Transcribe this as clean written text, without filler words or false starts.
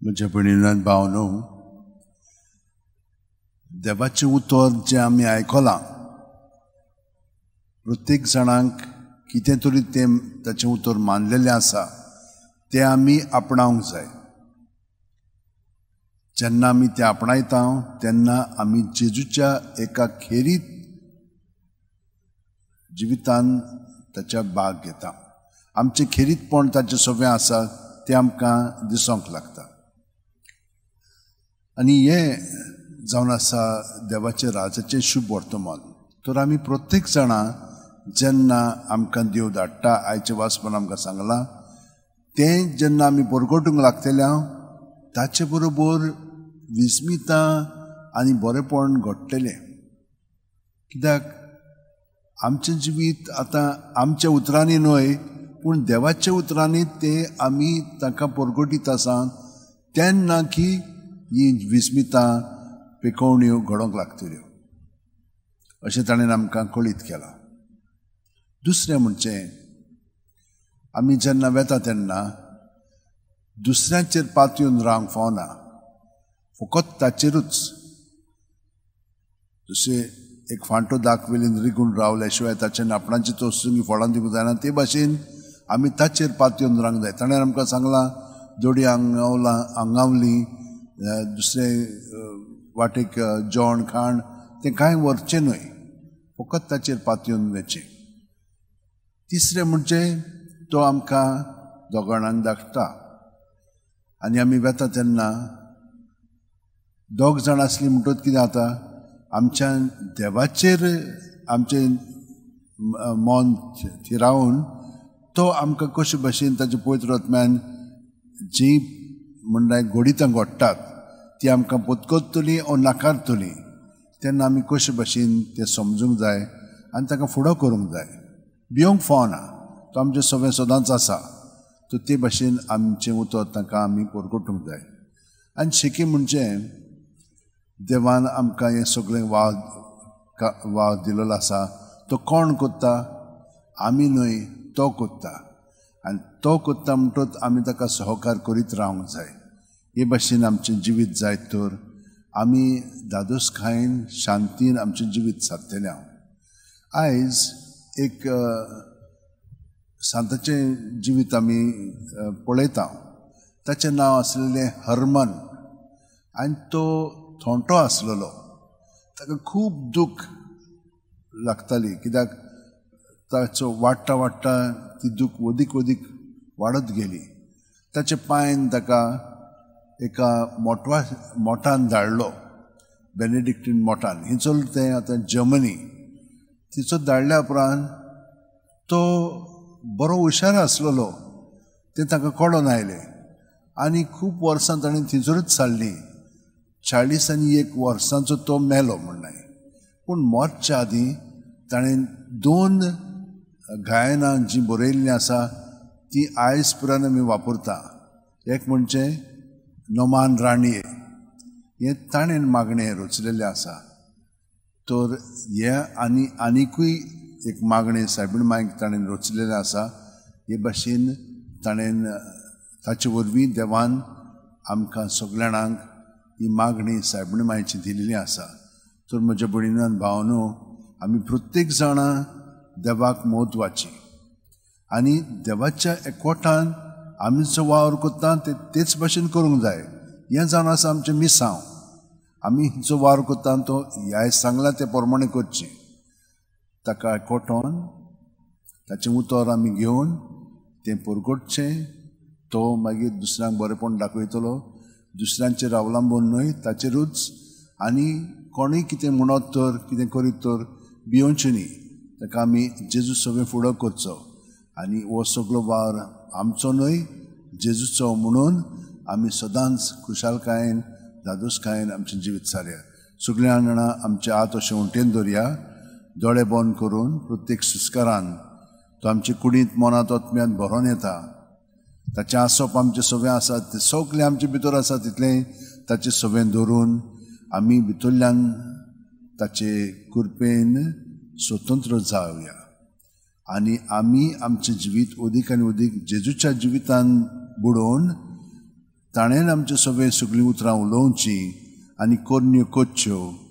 म्हज्या भयणीन भावनो, देवाचें उतर जें आमी आयकलां, प्रत्येक जाणांक कितें तरी तें ताचें उतर मानलेलें आसा, तें आमी आपणावंक जाय. जेन्ना आमी तें आपणायता तेन्ना आमी जेजूच्या एका खेरीत जिवितान ताच्या भाग घेता. आमचें खेरीतपण ताचें सगळें आसा तें आमकां दिसूंक लागता. आनी हें जावन आसा देवाचें राजाचें शुभ वर्तमान. तर आमी प्रत्येक जाणां जेन्ना आमकां देव धाडटा, आयचें वाचपण आमकां सांगलां तें जेन्ना आमी परगटूंक लागतले ताचे बरोबर विस्मितां आनी बरेपण घडटलें. कित्याक आमचें जिवीत आतां आमच्या उतरांनी न्हय पूण देवाच्या उतरांनी तें आमी तांकां परगटीत आसा, तेन्ना की ही विस्मितां पिकोवण्यो घडोवंक लागतल्यो अशें ताणें आमकां कळीत केलां. दुसरें म्हणचें, आमी जेन्ना वेता तेन्ना दुसऱ्यांचेर पातयेवन रावंक फावना, फकत ताचेरूच. जशें एक फांटो दाखवेलीन रिगून रावल्या शिवाय ताचेर आपणाची तोसुंगी फळां दिवंक जायना, ते भाशेन आमी ताचेर पातयेवन रावंक जाय. ताणें आमकां सांगलां, दोडी आंगावला आंगावली, दुसरें वाटेक जेवण खाण तें कांय व्हरचें न्हय, फकत ताचेर पातयेवन वचचें. तिसरें म्हणजे तो आमकां दोगाणांक दाखता आनी आमी वेता तेन्ना दोग जाण आसली म्हणटकच कितें जाता, आमच्या देवाचेर आमचें मन थिरावन तो आमकां कशे भशेन ताचे पवित्र आत्म्यान जीं म्हणल्यार घडितां घडटात ती आमकां पत्करतली ओ नाकारतली, तेन्ना आमी कशे भशेन तें समजूंक जाय आनी ताका फुडो करूंक जाय. भिवंक फावना, तो आमचें सगळें सदांच आसा, तर ते भाशेन आमचें उतर तांकां आमी परगटूंक जाय. आनी शेकी म्हणजे देवान आमकां हें सगळें वाव दिलेलो आसा, तो कोण करता, आमी न्हय, तो करता. आनी तो करता म्हणटकच आमी ताका सहकार करीत रावंक जाय. हे भाशेन आमचें जिवीत जायत तर आमी धादोसकायेन शांतीन आमचें जिवीत सारतलें. हांव आयज एक सांताचें जिवीत आमी पळयता, ताचें नांव आसलेलें हरमन. आनी तो थोंटो आसलेलो, ताका खूब दूख लागताली, कित्याक ताचो वाडटा वाडटा ती दूख वदीक वदीक वाडत गेली. ताच्या पांयन ताका एका मोठान धाडलो, बेनेडिक्टीन मोठान, हिचो तें आतां जर्मनी. तिचो धाडल्या उपरांत तो बरो हुशार आसलेलो तें ताका कळोन आयलें आनी खूब वर्सां ताणें थंयसरूच सारलीं. 41 वर्सांचो तो मेलो म्हणनाय, पूण मरच्या आदीं ताणें 2 गायनां जीं बरयल्लीं आसा तीं आयज पुरान आमी वापरता. एक म्हणजे नोमान राणये, हें ताणें मागणें रचलेलें आसा. तर हें आनी आनिकूय एक मागणें सायबीण मायक ताणें रचलेलें आसा. हे भाशेन ताणें ताचे वरवीं देवान आमकां सगळ्यांक ही मागणी सायबीण मायची दिलेली आसा. तर म्हज्या भयणीन भावनो, आमी प्रत्येक जाणां देवाक म्हत्वाची आनी देवाच्या एकवटान आमी जो वावर करता ते तेच भाशेन करूंक जाय. हें जावन आसा आमचें मिसांव. आमी जो वावर करता तो ह्या सांगला ते प्रमाणे करचें, ताका एकवटोन ताचें उतर आमी घेवन तें परगटचें. तो मागीर दुसऱ्यांक बरेंपण दाखयतलो, दुसऱ्यांचेर अवलंबून न्हय ताचेरूच. आनी कोणूय कितें म्हणत तर कितें करीत तर भियोवचें न्ही, ताका आमी जेजू सगळें फुडो करचो आनी हो सगळो वावर आमचो न्हय जेजूचो म्हणून आमी सदांच खुशालकायेन धादोसकायेन आमचें जिवीत सारया. सगळ्यां जाणां आमचे हात अशें उंटेन दवरया, दोळे बंद करून प्रत्येक सुस्कारान तो आमचे कुडींत मनांत आत्म्यांत भरोन येता. ताचें आसप आमचें सगळें आसा, तें सगळें आमचे भितर आसा, तितलें ताचें सगळें धरून आमी भितरल्यान ताचे कृपेन स्वतंत्र जावया आनी आमी आमचें जिवीत अदीक आनी अदीक जेजूच्या जिवितान बुडोवन ताणें आमचे सगळीं सगळीं उतरां उलोवचीं आनी करण्यो करच्यो.